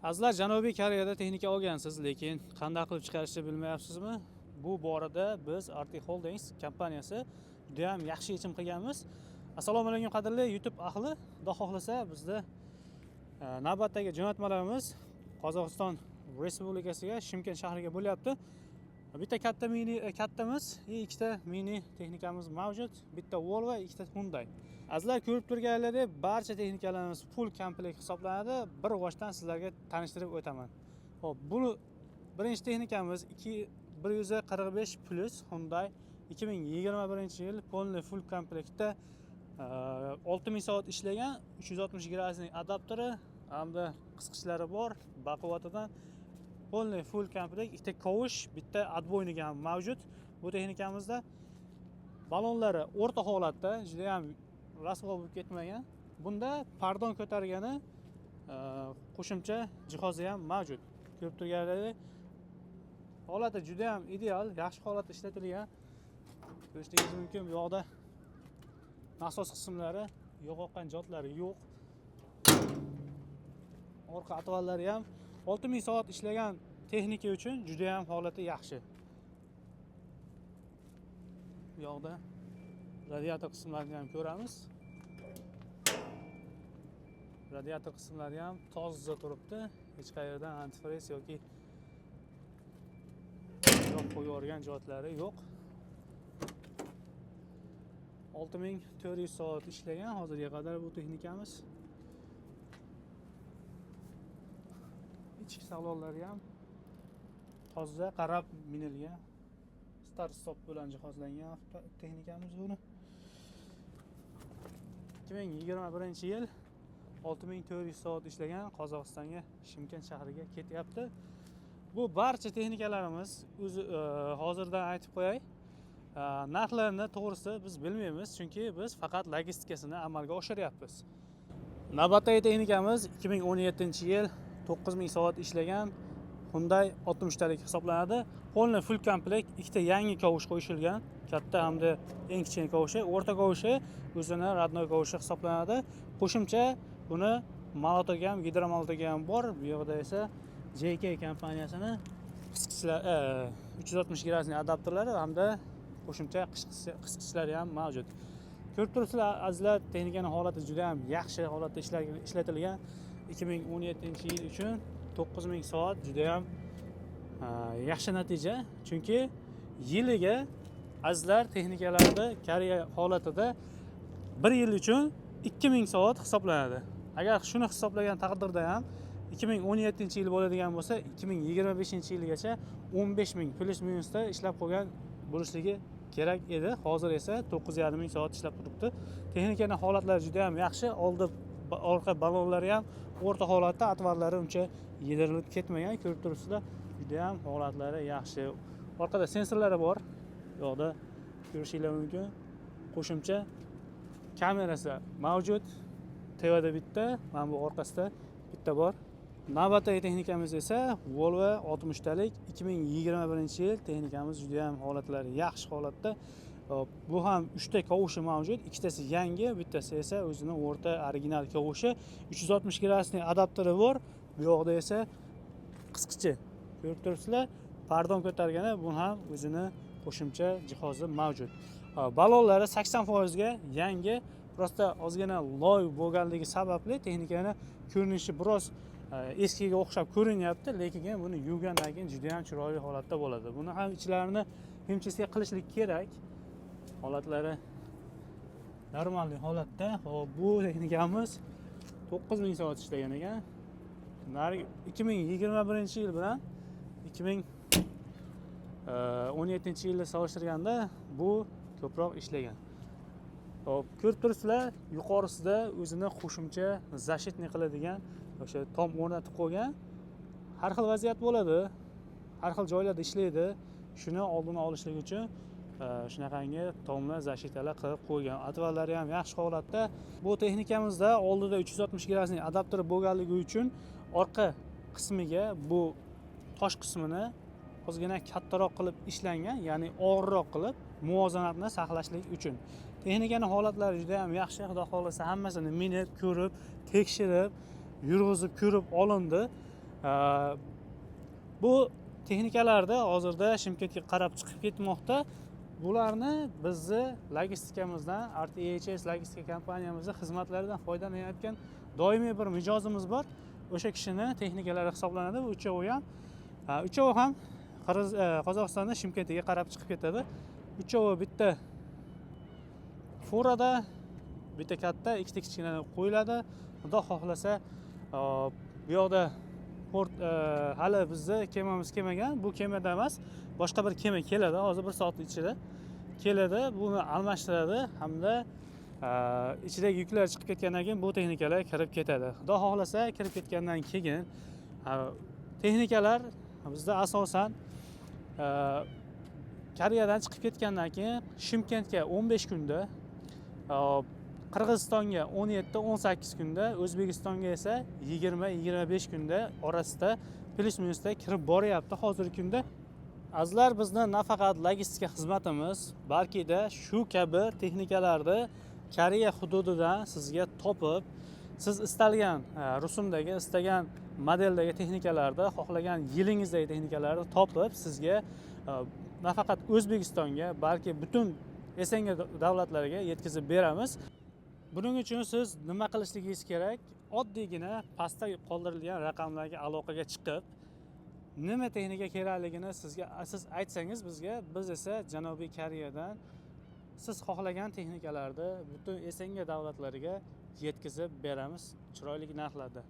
Azizlar, Janubiy Koreyada texnika olgansiz, lekin qanday qilib chiqarishni bilmayapsizmi? Bu borada biz Arctic Holdings kompaniyasi juda ham yaxshi yechim qilganmiz. Assalomu alaykum, qadrli YouTube ahli. Xudo xohlasa, bizda navbatdagi jo'natmalarimiz Qozog'iston Respublikasiga, Shimkent shahriga bo'lyapti. Bitta katta mini kattamiz, ikkita mini texnikamiz mavjud. Bitta Volvo, ikkita Hyundai. Azizlar, ko'rib turganlaridek, barcha texnikalarimiz full komplekt hisoblanadi. Bir boshdan sizlarga tanishtirib o'taman. Xo'p, bu birinchi texnikamiz 2 145 plus Hyundai, 2021-yil, полный full komplektda, 6000 soat ishlagan, 360 graduslik adapteri hamda qisqichlari bor baquvvatidan, полный full komplekt, ikkita kovush, bitta отбойник ham mavjud bu texnikamizda. Balonlari o'rta holatda, juda ham rasvo bo'lib ketmagan. Bunda pardon ko'targani qo'shimcha jihozi ham mavjud. Ko'rib turganlaridek, holati juda ham ideal, yaxshi holatda ishlatilgan. Ko'rishingiz mumkin, bu yoqda nasos qismlari yo'qotgan jotlari yo'q. Orqa отвал lari ham 6000 soat ishlagan texnika uchun juda ham holati yaxshi. Bu yoqda radiator qismlarini ham ko'ramiz. Radiator qismlari ham toza turibdi. Hech qayerdan antifriz yoki yoq qo'yib yuborgan jotlari yo'q. 6400 soat ishlagan hozirga qadar bu texnikamiz. Ichki salonlari ham toza, qarab minilgan. Start stop bilan jihozlangan texnikamiz buni. 2021-yil, 6400 soat ishlagan, Qozog'istonga, Shimkent shahriga ketyapti. Bu barcha texnikalarimiz o'zi hozirdan aytib qo'yay. Narxlarini to'g'risi biz bilmaymiz, chunki biz faqat logistikasini amalga oshiryapmiz. Navbatdagi texnikamiz 2017-yil, 9000 soat ishlagan Hyundai 60 talik hisoblanadi. Полный full komplekt, ikkita yangi kovush qo'shilgan, katta hamda eng kichkina kovushi, o'rta kovushi o'zini родной kovushi hisoblanadi. Qo'shimcha buni молоток ham, гидромолоток ham bor. Bu yoqda esa JK kompaniyasini qisqichlar, 360 gradusli adapterlari hamda qo'shimcha qisqichlari ham mavjud. Ko'rib turibsizlar, azizlar, texnikani holati juda ham yaxshi holatda ishlatilgan. 2017-yil uchun 9000 soat juda ham yaxshi natija, chunki yiliga, azizlar, texnikalarda Koreya holatida bir yil uchun 2000 soat hisoblanadi. Agar shuni hisoblagan taqdirda ham 2017 yil bo'ladigan bo'lsa, 2025 yilgacha 15 000 plyus minusda ishlab qo'ygan bo'lishligi kerak edi. Hozir esa 9500 soat ishlab turibdi. Texnikani holatlari juda ham yaxshi. Oldi, orqa balonlari ham o'rta holatda, отвал lari uncha yedirilib ketmagan. Ko'rib turibsizlar, juda ham holatlari yaxshi. Orqada sensorlari bor. Bu yoqda ko'rishinglar mumkin. Qo'shimcha kamerasi mavjud. Tevada bitta, mana bu orqasida bitta bor. Navbatdagi texnikamiz esa Volvo 60 talik, 2021 yil. Texnikamiz juda ham holatlari yaxshi holatda. Hop, bu ham 3 ta kovushi mavjud, ikkitasi yangi, bittasi esa o'zini o'rta original kovushi. 360 gradusli adapteri bor. Bu yoqda esa qisqichi. Ko'rib turibsizlar, pardon ko'targani bu ham o'zini qo'shimcha jihozi mavjud. Balonlari 80% ga yangi, просто ozgina loy bo'lganligi sababli texnikani ko'rinishi biroz eskiga o'xshab ko'rinyapti, lekin buni yuvgandan keyin juda ham chiroyli holatda bo'ladi. Buni ham ichlarini химчистка qilishlik kerak. Holatlari нормальный holatda. Hop, bu texnikamiz 9000 soat ishlagan ekan. Narigi 2021 yil bilan 2017 yilni solishtirganda bu ko'proq ishlagan. Hop, ko'rib turibsizlar, yuqorisida o'zini qo'shimcha защитный qiladigan o'sha tom o'rnatib qo'ygan. Har xil vaziyat bo'ladi, har xil joylarda ishlaydi. Shuni oldini olishlik uchun shunaqangi tomlar, защита lar qilib qo'ygan. Отвал lari ham yaxshi holatda. Bu texnikamizda oldida 360 gradusli adapter bo'lganligi uchun orqa qismiga bu tosh qismini ozgina kattaroq qilib ishlangan, ya'ni og'irroq qilib, muvozanatni saqlashlik uchun. Texnikani holatlari juda ham yaxshi. Xudo xohlasa, hammasini minib, ko'rib, tekshirib, yurg'izib ko'rib olindi. Bu texnikalarda hozirda Shimkentga qarab chiqib ketmoqda. Bularni bizni logistikamizdan, RTHS logistika kompaniyamizni xizmatlaridan foydalanayotgan doimiy bir mijozimiz bor. O'sha kishini texnikalari hisoblanadi. Bu uchovi ham, uchovi ham Qozog'istondan Shimkentga qarab chiqib ketadi. Uchovi bitta furada, bitta katta, ikkita kichkina qo'yiladi. Xudo xohlasa, bu yoqda port hali bizni kemamiz kelmagan. Bu kemada emas, boshqa bir kema keladi. Hozir bir soat ichida keladi, buni almashtiradi hamda ichidagi yuklar chiqib ketgandan keyin bu texnikalar kirib ketadi. Xudo xohlasa, kirib ketgandan keyin texnikalar bizda asosan Koreyadan chiqib ketgandan keyin Shimkentga 15 kunda, Qirg'izistonga 17-18 kunda, O'zbekistonga esa 20-25 kunda orasida плюс минус da kirib boryapti hozirgi kunda. Azizlar, bizni nafaqat logistika xizmatimiz, balkida shu kabi texnikalarni Koreya hududidan sizga topib, siz istalgan rusumdagi, istagan modeldagi texnikalarni, xohlagan yilingizdagi texnikalarni topib, sizga nafaqat O'zbekistonga, balki butun SNG davlatlariga yetkazib beramiz. Buning uchun siz nima qilishligingiz kerak? Oddiygina pastda qoldirilgan raqamlarga aloqaga chiqib, nima texnika kerakligini siz aytsangiz bizga, biz esa Janubiy Koreyadan siz xohlagan texnikalarni butun SNG davlatlariga yetkazib beramiz chiroyli narxlarda.